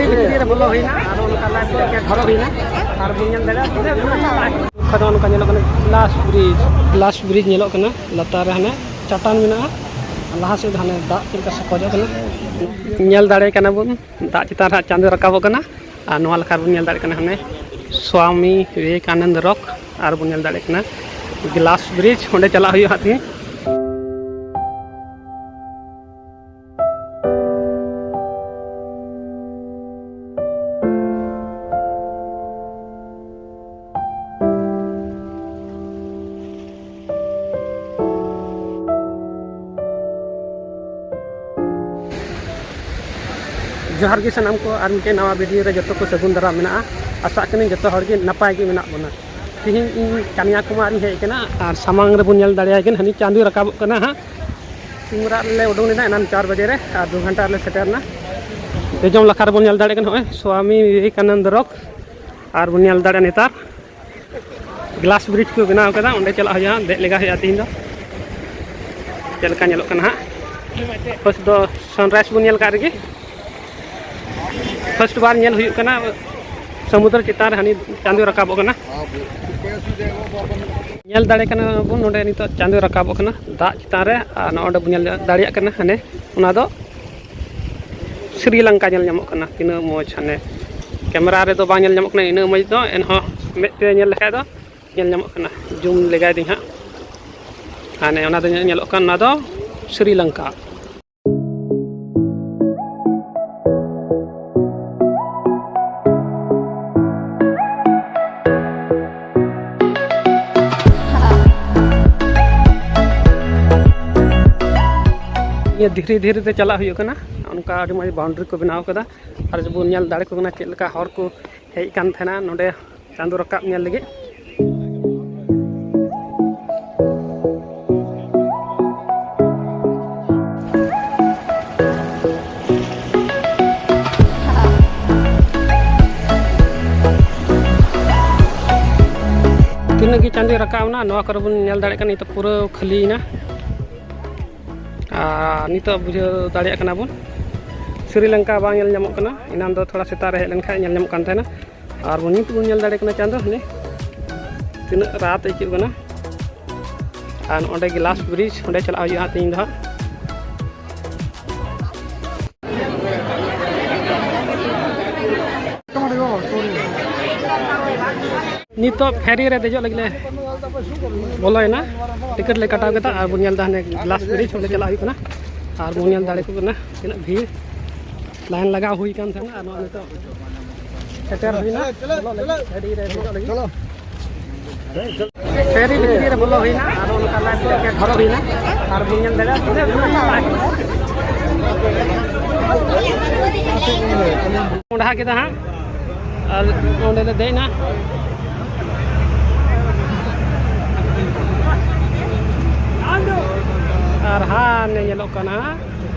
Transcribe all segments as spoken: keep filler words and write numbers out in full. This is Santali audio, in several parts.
ᱵᱷᱤᱛᱨᱤ ᱨᱮ ᱵᱚᱞᱚ ᱦᱩᱭᱱᱟ, ᱟᱨ ᱱᱚᱝᱠᱟ life jacket ᱦᱚᱨᱚᱜ ᱦᱩᱭᱱᱟ, ᱟᱨ ᱵᱚᱱ ᱧᱮᱞ ᱫᱟᱲᱮᱭᱟᱜᱼᱟ ᱛᱤᱱᱟᱹᱜ ᱢᱮᱱᱟᱜᱼᱟ᱾ ᱱᱚᱝᱠᱟ ᱫᱚ ᱱᱚᱝᱠᱟ ᱧᱮᱞᱚᱜ ᱠᱟᱱᱟ glass bridge, glass bridge ᱧᱮᱞᱚᱜ ᱠᱟᱱᱟ, ᱞᱟᱛᱟᱨ ᱨᱮ ᱦᱟᱱᱮ ᱪᱟᱴᱟᱱ ᱢᱮᱱᱟᱜᱼᱟ, ᱟᱨ ᱞᱟᱦᱟ ᱥᱮᱫ ᱫᱚ ᱦᱟᱱᱮ ᱫᱟᱜ ᱪᱮᱫ ᱞᱮᱠᱟ ᱥᱚᱠᱚᱡᱚᱜ ᱠᱟᱱᱟ᱾ ᱧᱮᱞ ᱫᱟᱲᱮ ᱠᱟᱱᱟ ᱵᱚᱱ ᱫᱟᱜ ᱪᱮᱛᱟᱱ ᱨᱮ ᱦᱟᱸᱜ ᱪᱟᱸᱫᱚ ᱨᱟᱠᱟᱵᱚᱜ ᱠᱟᱱᱟ, ᱟᱨ ᱱᱚᱣᱟ ᱞᱮᱠᱟ ᱵᱚᱱ ᱧᱮᱞ ᱫᱟᱲᱮᱭᱟᱜ ᱠᱟᱱᱟ ᱦᱟᱱᱮ ᱥᱣᱟᱢᱤ ᱵᱤᱵᱮᱠᱟᱱᱚᱱᱫ rock, ᱟᱨ ᱵᱚᱱ ᱧᱮᱞ ᱫᱟᱲᱮᱭᱟᱜ ᱠᱟᱱᱟ glass bridge, ᱚᱸᱰᱮ ᱪᱟᱞᱟᱜ ᱦᱩᱭᱩᱜᱼᱟ ᱦᱟᱸᱜ ᱛᱮᱦᱮᱧ᱾ ᱡᱚᱦᱟᱨ ᱜᱮ ᱥᱟᱱᱟᱢ ᱠᱚ, ᱟᱨ ᱢᱤᱫᱴᱮᱱ ᱱᱟᱣᱟ video ᱨᱮ ᱡᱚᱛᱚ ᱠᱚ ᱥᱟᱹᱜᱩᱱ ᱫᱟᱨᱟᱢ ᱢᱮᱱᱟᱜᱼᱟ᱾ ᱟᱥᱟᱜ ᱠᱟᱹᱱᱟᱹᱧ ᱡᱚᱛᱚ ᱦᱚᱲ ᱜᱮ ᱱᱟᱯᱟᱭ ᱜᱮ ᱢᱮᱱᱟᱜ ᱵᱚᱱᱟ᱾ ᱛᱮᱦᱮᱧ ᱤᱧ ᱠᱟᱱᱭᱟ ᱠᱩᱢᱟᱨᱤᱧ ᱦᱮᱡ ᱟᱠᱟᱱᱟ, ᱟᱨ ᱥᱟᱢᱟᱝ ᱨᱮᱵᱚᱱ ᱧᱮᱞ ᱫᱟᱲᱮᱭᱟᱭ ᱠᱟᱱᱟ, ᱦᱟᱹᱱᱤ ᱪᱟᱸᱫᱚᱭ ᱨᱟᱠᱟᱵᱚᱜ ᱠᱟᱱᱟ ᱦᱟᱸᱜ᱾ ᱥᱤᱢᱨᱟᱜ ᱨᱮᱞᱮ ᱩᱰᱩᱝ ᱞᱮᱱᱟ ᱮᱱᱟᱱ ᱪᱟᱨ ᱵᱟᱡᱮ ᱨᱮ, ᱟᱨ ᱫᱩ ᱜᱷᱚᱱᱴᱟ ᱨᱮᱞᱮ ᱥᱮᱴᱮᱨ ᱮᱱᱟ᱾ ᱡᱚᱡᱚᱢ ᱞᱟᱠᱷᱟ ᱨᱮᱵᱚᱱ ᱧᱮᱞ ᱫᱟᱲᱮᱭᱟᱜ ᱠᱟᱱᱟ ᱱᱚᱜᱼᱚᱭ ᱥᱣᱟᱢᱤ ᱵᱤᱵᱮᱠᱟᱱᱚᱱᱫ rock, ᱟᱨ ᱵᱚᱱ ᱧᱮᱞ ᱫᱟᱲᱮᱭᱟᱜᱼᱟ ᱱᱮᱛᱟᱨ glass bridge ᱠᱚ ᱵᱮᱱᱟᱣ ᱠᱟᱫᱟ, ᱚᱸᱰᱮ ᱪᱟᱞᱟᱜ ᱦᱩᱭᱩᱜᱼᱟ, ᱫᱮᱡ ᱞᱮᱜᱟ ᱦᱩᱭᱩᱜᱼᱟ ᱛᱤᱦᱤᱧ ᱫᱚ᱾ ᱪᱮᱫ ᱞᱮᱠᱟ ᱧᱮᱞᱚᱜ ᱠᱟᱱᱟ ᱦᱟᱸᱜ, first ᱫᱚ sunrise ᱵᱚᱱ ᱧᱮᱞ ᱠᱟᱜ ᱨᱮᱜᱮ, first ᱵᱟᱨ ᱧᱮᱞ ᱦᱩᱭᱩᱜ ᱠᱟᱱᱟ ᱥᱚᱢᱩᱫᱨᱚ ᱪᱮᱛᱟᱱ ᱨᱮ ᱦᱟᱹᱱᱤ ᱪᱟᱸᱫᱚ ᱨᱟᱠᱟᱵᱚᱜ ᱠᱟᱱᱟ᱾ ᱧᱮᱞ ᱫᱟᱲᱮ ᱠᱟᱱᱟ ᱵᱚᱱ ᱱᱚᱰᱮ ᱱᱤᱛᱚᱜ ᱪᱟᱸᱫᱚ ᱨᱟᱠᱟᱵᱚᱜ ᱠᱟᱱᱟ ᱫᱟᱜ ᱪᱮᱛᱟᱱ ᱨᱮ, ᱟᱨ ᱱᱚᱜᱼᱚᱭ ᱚᱸᱰᱮ ᱵᱚᱱ ᱧᱮᱞ ᱫᱟᱲᱮᱭᱟᱜ ᱠᱟᱱᱟ ᱦᱟᱱᱮ ᱚᱱᱟ ᱫᱚ ᱥᱨᱤᱞᱚᱝᱠᱟ ᱧᱮᱞ ᱧᱟᱢᱚᱜ ᱠᱟᱱᱟ᱾ ᱛᱤᱱᱟᱹᱜ ᱢᱚᱡᱽ, ᱦᱟᱱᱮ camera ᱨᱮᱫᱚ ᱵᱟᱝ ᱧᱮᱞ ᱧᱟᱢᱚᱜ ᱠᱟᱱᱟ ᱤᱱᱟᱹᱜ ᱢᱚᱡᱽ ᱫᱚ, ᱮᱱᱦᱚᱸ ᱢᱮᱫ ᱛᱮ ᱧᱮᱞ ᱞᱮᱠᱷᱟᱡ ᱫᱚ ᱧᱮᱞ ᱧᱟᱢᱚᱜ ᱠᱟᱱᱟ᱾ Zoom ᱞᱮᱜᱟᱭ ᱫᱟᱹᱧ ᱦᱟᱸᱜ, ᱦᱟᱱᱮ ᱚᱱᱟ ᱫᱚ ᱧᱮᱞᱚᱜ ᱠᱟᱱ, ᱚᱱᱟ ᱫᱚ ᱥᱨᱤᱞᱚᱝᱠᱟ᱾ ᱱᱤᱭᱟᱹ ᱫᱷᱤᱨᱤ ᱫᱷᱤᱨᱤ ᱛᱮ ᱪᱟᱞᱟᱜ ᱦᱩᱭᱩᱜ ᱠᱟᱱᱟ᱾ ᱚᱱᱠᱟ ᱟᱹᱰᱤ ᱢᱚᱡᱽ boundary ᱠᱚ ᱵᱮᱱᱟᱣ ᱠᱟᱫᱟ᱾ ᱟᱨ ᱵᱚᱱ ᱧᱮᱞ ᱫᱟᱲᱮ ᱠᱚ ᱠᱟᱱᱟ ᱪᱮᱫ ᱞᱮᱠᱟ ᱦᱚᱲ ᱠᱚ ᱦᱮᱡ ᱠᱟᱱ ᱛᱟᱦᱮᱱᱟ ᱱᱚᱰᱮ ᱪᱟᱸᱫᱚ ᱨᱟᱠᱟᱵ ᱧᱮᱞ ᱞᱟᱹᱜᱤᱫ᱾ ᱛᱤᱱᱟᱹᱜ ᱜᱮ ᱪᱟᱸᱫᱚᱭ ᱨᱟᱠᱟᱵ ᱮᱱᱟ, ᱱᱚᱣᱟ ᱠᱚᱨᱮ ᱵᱚᱱ ᱧᱮᱞ ᱫᱟᱲᱮᱭᱟᱜ ᱠᱟᱱᱟ, ᱱᱤᱛᱚᱜ ᱯᱩᱨᱟᱹ ᱠᱷᱟᱹᱞᱤᱭᱮᱱᱟ᱾ ᱟᱨ ᱱᱤᱛᱚᱜ ᱵᱩᱡᱷᱟᱹᱣ ᱫᱟᱲᱮᱭᱟᱜ ᱠᱟᱱᱟ ᱵᱚᱱ ᱥᱨᱤᱞᱚᱝᱠᱟ ᱵᱟᱝ ᱧᱮᱞ ᱧᱟᱢᱚᱜ ᱠᱟᱱᱟ᱾ ᱮᱱᱟᱱ ᱫᱚ ᱛᱷᱚᱲᱟ ᱥᱮᱛᱟᱜ ᱨᱮ ᱦᱮᱡ ᱞᱮᱱᱠᱷᱟᱱ ᱧᱮᱞ ᱧᱟᱢᱚᱜ ᱠᱟᱱ ᱛᱟᱦᱮᱱᱟ᱾ ᱟᱨ ᱱᱤᱛ ᱵᱚᱱ ᱧᱮᱞ ᱫᱟᱲᱮᱭᱟᱜ ᱠᱟᱱᱟ ᱪᱟᱸᱫᱚ, ᱦᱟᱱᱮ ᱛᱤᱱᱟᱹᱜ ᱨᱟᱛ ᱟᱹᱭᱠᱟᱹᱜ ᱠᱟᱱᱟ᱾ ᱟᱨ ᱱᱚᱸᱰᱮ ᱜᱮ ᱞᱟᱥᱴ ᱵᱨᱤᱡᱽ, ᱚᱸᱰᱮ ᱪᱟᱞᱟᱜ ᱦᱩᱭᱩᱜᱼᱟ ᱦᱟᱸᱜ ᱛᱮᱦᱮᱧ ᱫᱚ ᱦᱟᱸᱜ᱾ ᱱᱤᱛᱚᱜ ᱯᱷᱮᱨᱤ ᱨᱮ ᱫᱮᱡᱚᱜ ᱞᱟᱹᱜᱤᱫ ᱞᱮ ᱵᱚᱞᱚᱭᱮᱱᱟ, ᱴᱤᱠᱤᱴ ᱞᱮ ᱠᱟᱴᱟᱣ ᱠᱮᱫᱟ᱾ ᱟᱨ ᱵᱚᱱ ᱧᱮᱞ ᱮᱫᱟ ᱦᱟᱱᱮ ᱜᱞᱟᱥ ᱵᱨᱤᱡᱽ, ᱚᱸᱰᱮ ᱪᱟᱞᱟᱜ ᱦᱩᱭᱩᱜ ᱠᱟᱱᱟ᱾ ᱟᱨ ᱵᱚᱱ ᱧᱮᱞ ᱫᱟᱲᱮ ᱠᱚ ᱠᱟᱱᱟ ᱛᱤᱱᱟᱹᱜ ᱵᱷᱤᱲ᱾ ᱞᱟᱭᱤᱱ ᱞᱟᱜᱟᱣ ᱦᱩᱭ ᱠᱟᱱ ᱛᱟᱦᱮᱱᱟ, ᱟᱨ ᱱᱚᱣᱟ ᱱᱤᱛᱚᱜ ᱥᱮᱴᱮᱨ ᱦᱩᱭᱱᱟ ᱵᱚᱞᱚᱜ ᱞᱟᱹᱜᱤᱫ, ᱯᱷᱮᱨᱤ ᱨᱮ ᱫᱮᱡᱚᱜ ᱞᱟᱹᱜᱤᱫ᱾ ᱯᱷᱮᱨᱤ ᱵᱷᱤᱛᱨᱤ ᱨᱮ ᱵᱚᱞᱚ ᱦᱩᱭᱱᱟ, ᱟᱨ ᱱᱚᱝᱠᱟ ᱞᱟᱭᱤᱱ ᱴᱤᱠᱤᱴ ᱦᱚᱨᱚᱜ ᱦᱩᱭᱱᱟ᱾ ᱟᱨ ᱵᱚᱱ ᱧᱮᱞ ᱫᱟᱲᱮᱭᱟᱜᱼᱟ ᱛᱤᱱᱟᱹᱜ ᱦᱚᱲ ᱠᱚ ᱢᱚᱸᱰᱦᱟ ᱠᱮᱫᱟ ᱦᱟᱸᱜ᱾ ᱟᱨ ᱚᱸᱰᱮ ᱞᱮ ᱫᱮᱡ ᱮᱱᱟ᱾ ᱟᱨ ᱦᱟᱱᱮ ᱧᱮᱞᱚᱜ ᱠᱟᱱᱟ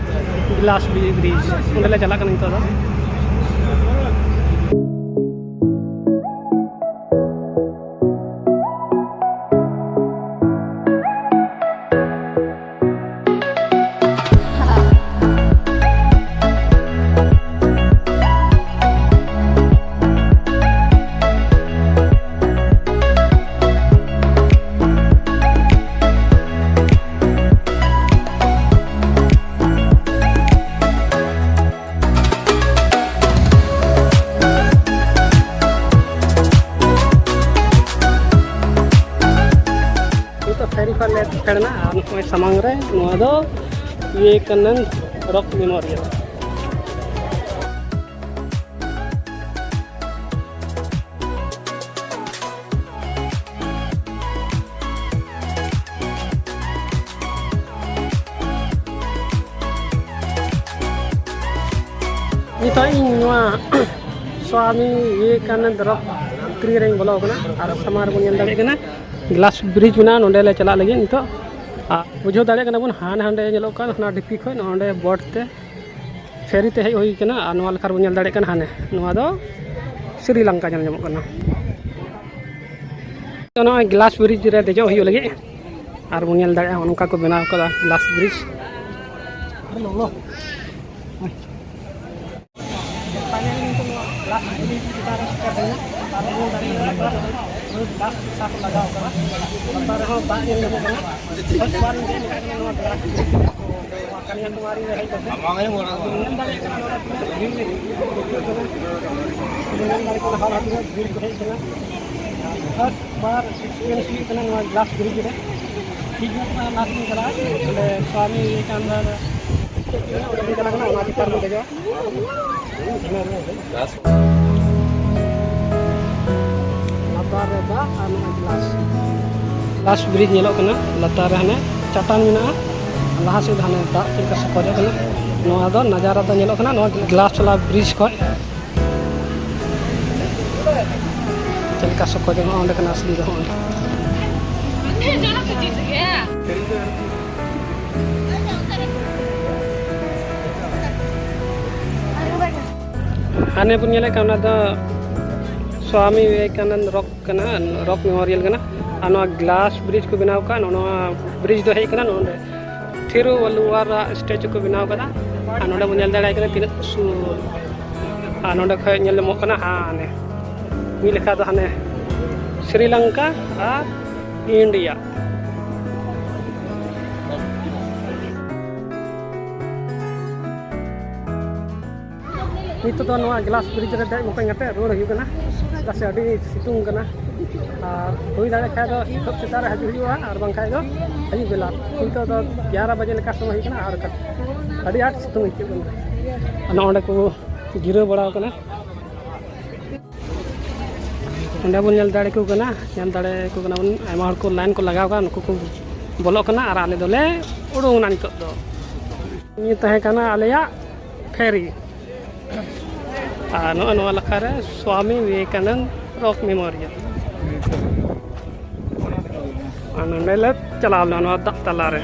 ᱜᱞᱟᱥ ᱵᱨᱤᱡᱽ, ᱚᱸᱰᱮ ᱞᱮ ᱪᱟᱞᱟᱜ ᱠᱟᱱᱟ ᱱᱤᱛᱚᱜ ᱫᱚ᱾ ᱱᱤᱛᱚᱜ ᱯᱷᱮᱨᱤ ᱠᱷᱚᱱ ᱞᱮ ᱯᱷᱮᱰ ᱮᱱᱟ, ᱟᱨ ᱱᱚᱜᱼᱚᱭ ᱥᱟᱢᱟᱝ ᱨᱮ ᱱᱚᱣᱟ ᱫᱚ ᱵᱤᱵᱮᱠᱟᱱᱚᱱᱫ ᱨᱚᱠ ᱢᱮᱢᱳᱨᱤᱭᱟᱞ᱾ ᱱᱤᱛᱚᱜ ᱤᱧ ᱱᱚᱣᱟ ᱥᱣᱟᱢᱤ ᱵᱤᱵᱮᱠᱟᱱᱚᱱᱫ ᱨᱚᱠ ᱵᱷᱤᱛᱨᱤ ᱨᱮᱧ ᱵᱚᱞᱚ ᱟᱠᱟᱱᱟ, ᱟᱨ ᱥᱟᱢᱟᱝ ᱨᱮᱵᱚᱱ ᱧᱮᱞ ᱫᱟᱲᱮᱭᱟᱜ ᱠᱟᱱᱟ ᱜᱞᱟᱥ ᱵᱨᱤᱡᱽ ᱢᱮᱱᱟᱜᱼᱟ, ᱱᱚᱸᱰᱮ ᱞᱮ ᱪᱟᱞᱟᱜ ᱞᱟᱹᱜᱤᱫ ᱱᱤᱛᱚᱜ᱾ ᱟᱨ ᱵᱩᱡᱷᱟᱹᱣ ᱫᱟᱲᱮᱭᱟᱜ ᱠᱟᱱᱟ ᱵᱚᱱ, ᱦᱟᱱᱮ ᱦᱟᱸᱰᱮ ᱧᱮᱞᱚᱜ ᱠᱟᱱ ᱚᱱᱟ ᱰᱷᱤᱯᱤ ᱠᱷᱚᱱ ᱱᱚᱸᱰᱮ ᱵᱳᱴ ᱛᱮ ᱯᱷᱮᱨᱤ ᱛᱮ ᱦᱮᱡ ᱦᱩᱭ ᱠᱟᱱᱟ᱾ ᱟᱨ ᱱᱚᱣᱟ ᱞᱮᱠᱟ ᱨᱮᱵᱚᱱ ᱧᱮᱞ ᱫᱟᱲᱮᱭᱟᱜ ᱠᱟᱱᱟ, ᱦᱟᱱᱮ ᱱᱚᱣᱟ ᱫᱚ ᱥᱨᱤᱞᱚᱝᱠᱟ ᱧᱮᱞ ᱧᱟᱢᱚᱜ ᱠᱟᱱᱟ᱾ ᱛᱚ, ᱱᱚᱜᱼᱚᱭ ᱜᱞᱟᱥ ᱵᱨᱤᱡᱽ ᱨᱮ ᱫᱮᱡᱚᱜ ᱦᱩᱭᱩᱜ ᱞᱟᱹᱜᱤᱫ, ᱟᱨ ᱵᱚᱱ ᱧᱮᱞ ᱫᱟᱲᱮᱭᱟᱜᱼᱟ ᱱᱚᱝᱠᱟ ᱠᱚ ᱵᱮᱱᱟᱣ ᱠᱟᱫᱟ ᱜᱞᱟᱥ ᱵᱨᱤᱡᱽ᱾ ᱞᱟᱥᱴ ᱵᱨᱤᱡᱽ ᱪᱮᱛᱟᱱ ᱨᱮ ᱥᱮᱴᱮᱨ ᱦᱩᱭᱱᱟ᱾ ᱟᱨ ᱧᱮᱞ ᱫᱟᱲᱮᱭᱟᱜ ᱠᱟᱱᱟ ᱯᱩᱨᱟᱹ ᱜᱞᱟᱥ ᱥᱤᱥᱟ ᱠᱚ ᱞᱟᱜᱟᱣ ᱠᱟᱱᱟ᱾ ᱞᱟᱛᱟᱨ ᱨᱮᱦᱚᱸ ᱫᱟᱜ ᱧᱮᱞ ᱧᱟᱢᱚᱜ ᱠᱟᱱᱟ᱾ ᱯᱷᱟᱨᱥᱴ ᱵᱟᱨ ᱤᱧ ᱫᱮᱡ ᱞᱮᱱᱟ ᱱᱚᱣᱟ ᱜᱞᱟᱥ ᱵᱨᱤᱡᱽ ᱨᱮ᱾ ᱱᱚᱣᱟ ᱠᱟᱱᱭᱟᱠᱩᱢᱟᱨᱤ ᱨᱮ ᱦᱮᱡ ᱠᱟᱛᱮ ᱧᱮᱞ ᱫᱟᱲᱮᱭᱟᱜ ᱠᱟᱱᱟ ᱱᱚᱰᱮ ᱛᱤᱱᱟᱹᱜ ᱵᱷᱤᱲ ᱟᱹᱭᱠᱟᱹᱜ ᱠᱟᱱᱟ᱾ ᱧᱮᱞ ᱫᱟᱲᱮᱭᱟᱜ ᱠᱟᱱᱟ ᱦᱚᱲ ᱦᱚᱸ ᱛᱤᱱᱟᱹᱜ ᱵᱷᱤᱲ ᱠᱚ ᱦᱮᱡ ᱠᱟᱱᱟ᱾ ᱯᱷᱟᱨᱥᱴ ᱵᱟᱨ ᱮᱠᱥᱯᱤᱨᱤᱭᱮᱱᱥ ᱦᱩᱭᱩᱜ ᱠᱟᱱᱟ ᱱᱚᱣᱟ ᱜᱞᱟᱥ ᱵᱨᱤᱡᱽ ᱨᱮ᱾ ᱴᱷᱤᱠ ᱜᱮᱭᱟ, ᱛᱚᱵᱮ ᱞᱟᱦᱟ ᱥᱮᱫ ᱤᱧ ᱪᱟᱞᱟᱜᱼᱟ᱾ ᱚᱸᱰᱮ ᱥᱣᱟᱢᱤ ᱵᱤᱵᱮᱠᱟᱱᱚᱱᱫᱚ ᱪᱮᱫ ᱠᱟᱱᱟ, ᱚᱸᱰᱮ ᱵᱚᱱ ᱪᱟᱞᱟᱜ ᱠᱟᱱᱟ, ᱚᱱᱟ ᱪᱮᱛᱟᱱ ᱨᱮᱵᱚᱱ ᱫᱮᱡᱚᱜᱼᱟ᱾ ᱞᱟᱛᱟᱨ ᱨᱮ ᱫᱟᱜ ᱟᱨ ᱱᱚᱜᱼᱚᱭ ᱜᱞᱟᱥ᱾ ᱜᱞᱟᱥ ᱵᱨᱤᱡᱽ ᱧᱮᱞᱚᱜ ᱠᱟᱱᱟ, ᱞᱟᱛᱟᱨ ᱨᱮ ᱦᱟᱱᱮ ᱪᱟᱴᱟᱱ ᱢᱮᱱᱟᱜᱼᱟ, ᱞᱟᱦᱟ ᱥᱮᱫ ᱦᱟᱱᱮ ᱫᱟᱜ ᱪᱮᱫ ᱞᱮᱠᱟ ᱥᱚᱠᱚᱡᱚᱜ ᱠᱟᱱᱟ᱾ ᱱᱚᱣᱟ ᱫᱚ ᱱᱟᱡᱟᱨᱟ ᱫᱚ ᱧᱮᱞᱚᱜ ᱠᱟᱱᱟ ᱱᱚᱣᱟ ᱜᱞᱟᱥ ᱵᱟᱞᱟ ᱵᱨᱤᱡᱽ ᱠᱷᱚᱡ᱾ ᱪᱮᱫ ᱞᱮᱠᱟ ᱥᱚᱠᱚᱡ ᱦᱚᱸ ᱚᱸᱰᱮ ᱠᱟᱱᱟ, ᱟᱥᱞᱤ ᱫᱚ ᱦᱚᱸᱜᱼᱚᱸᱰᱮ᱾ ᱦᱟᱱᱮ ᱵᱚᱱ ᱧᱮᱞᱮᱫ ᱠᱟᱱ, ᱚᱱᱟ ᱫᱚ ᱥᱣᱟᱢᱤ ᱵᱤᱵᱮᱠᱟᱱᱚᱱᱫ ᱨᱚᱠ ᱠᱟᱱᱟ, ᱨᱚᱠ ᱢᱮᱢᱳᱨᱤᱭᱟᱞ ᱠᱟᱱᱟ᱾ ᱟᱨ ᱱᱚᱣᱟ ᱜᱞᱟᱥ ᱵᱨᱤᱡᱽ ᱠᱚ ᱵᱮᱱᱟᱣ ᱠᱟᱜ, ᱱᱚᱣᱟ ᱵᱨᱤᱡᱽ ᱫᱚ ᱦᱮᱡ ᱠᱟᱱᱟ ᱱᱚᱰᱮ ᱛᱷᱤᱨᱩᱣᱟᱞᱞᱩᱣᱟᱨ ᱟᱜ ᱥᱴᱮᱪᱩ ᱠᱚ ᱵᱮᱱᱟᱣ ᱠᱟᱫᱟ᱾ ᱟᱨ ᱱᱚᱰᱮ ᱵᱚᱱ ᱧᱮᱞ ᱫᱟᱲᱮᱭᱟᱭ ᱠᱟᱱᱟ ᱛᱤᱱᱟᱹᱜ ᱩᱥᱩᱞ᱾ ᱟᱨ ᱱᱚᱰᱮ ᱠᱷᱚᱡ ᱧᱮᱞ ᱧᱟᱢᱚᱜ ᱠᱟᱱᱟ ᱦᱟᱱᱮ ᱢᱤᱫ ᱞᱮᱠᱟ ᱫᱚ ᱦᱟᱱᱮ ᱥᱨᱤᱞᱚᱝᱠᱟ ᱟᱨ ᱤᱱᱰᱤᱭᱟ᱾ ᱱᱤᱛᱚᱜ ᱫᱚ ᱱᱚᱣᱟ ᱜᱞᱟᱥ ᱵᱨᱤᱡᱽ ᱨᱮ ᱫᱮᱡ ᱢᱚᱴᱚᱡ ᱠᱟᱛᱮ ᱨᱩᱣᱟᱹᱲ ᱦᱩᱭᱩᱜ ᱠᱟᱱᱟ, ᱪᱮᱫᱟᱜ ᱥᱮ ᱟᱹᱰᱤ ᱥᱤᱛᱩᱝ ᱠᱟᱱᱟ᱾ ᱟᱨ ᱦᱩᱭ ᱫᱟᱲᱮᱭᱟᱜ ᱠᱷᱟᱡ ᱫᱚ ᱠᱷᱩᱵ ᱥᱮᱛᱟᱜ ᱨᱮ ᱦᱤᱡᱩᱜ ᱦᱩᱭᱩᱜᱼᱟ, ᱟᱨ ᱵᱟᱝᱠᱷᱟᱡ ᱫᱚ ᱟᱹᱭᱩᱵ ᱵᱮᱞᱟ᱾ ᱱᱤᱛᱚᱜ ᱫᱚ ᱜᱮᱭᱟᱨᱟ ᱵᱟᱡᱮ ᱞᱮᱠᱟ ᱥᱚᱢᱚᱭ ᱦᱩᱭᱩᱜ ᱠᱟᱱᱟ, ᱟᱨ ᱟᱹᱰᱤ ᱟᱸᱴ ᱥᱤᱛᱩᱝ ᱟᱹᱭᱠᱟᱹᱜ ᱠᱟᱱᱟ᱾ ᱟᱨ ᱱᱚᱜᱼᱚ ᱱᱚᱸᱰᱮ ᱠᱚ ᱡᱤᱨᱟᱹᱣ ᱵᱟᱲᱟᱣ ᱠᱟᱱᱟ᱾ ᱚᱸᱰᱮ ᱵᱚᱱ ᱧᱮᱞ ᱫᱟᱲᱮ ᱠᱚ ᱠᱟᱱᱟ, ᱧᱮᱞ ᱫᱟᱲᱮ ᱠᱚ ᱠᱟᱱᱟ ᱵᱚᱱ, ᱟᱭᱢᱟ ᱦᱚᱲ ᱠᱚ ᱞᱟᱭᱤᱱ ᱠᱚ ᱞᱟᱜᱟᱣ ᱠᱟᱜᱼᱟ, ᱱᱩᱠᱩ ᱠᱚ ᱵᱚᱞᱚᱜ ᱠᱟᱱᱟ ᱟᱨ ᱟᱞᱮ ᱫᱚᱞᱮ ᱩᱰᱩᱝ ᱮᱱᱟ ᱱᱤᱛᱚᱜ ᱫᱚ᱾ ᱱᱤᱭᱟᱹ ᱛᱟᱦᱮᱸ ᱠᱟᱱᱟ ᱟᱞᱮᱭᱟᱜ ᱯᱷᱮᱨᱤ᱾ ᱟᱨ ᱱᱚᱜᱼᱚᱭ ᱱᱚᱣᱟ ᱞᱟᱠᱷᱟ ᱨᱮ ᱥᱣᱟᱢᱤ ᱵᱤᱵᱮᱠᱟᱱᱚᱱᱫ ᱨᱚᱠ ᱢᱮᱢᱳᱨᱤᱭᱟᱞ᱾ ᱟᱨ ᱱᱚᱸᱰᱮ ᱞᱮ ᱪᱟᱞᱟᱣ ᱞᱮᱱᱟ, ᱱᱚᱣᱟ ᱫᱟᱜ ᱛᱟᱞᱟ ᱨᱮ᱾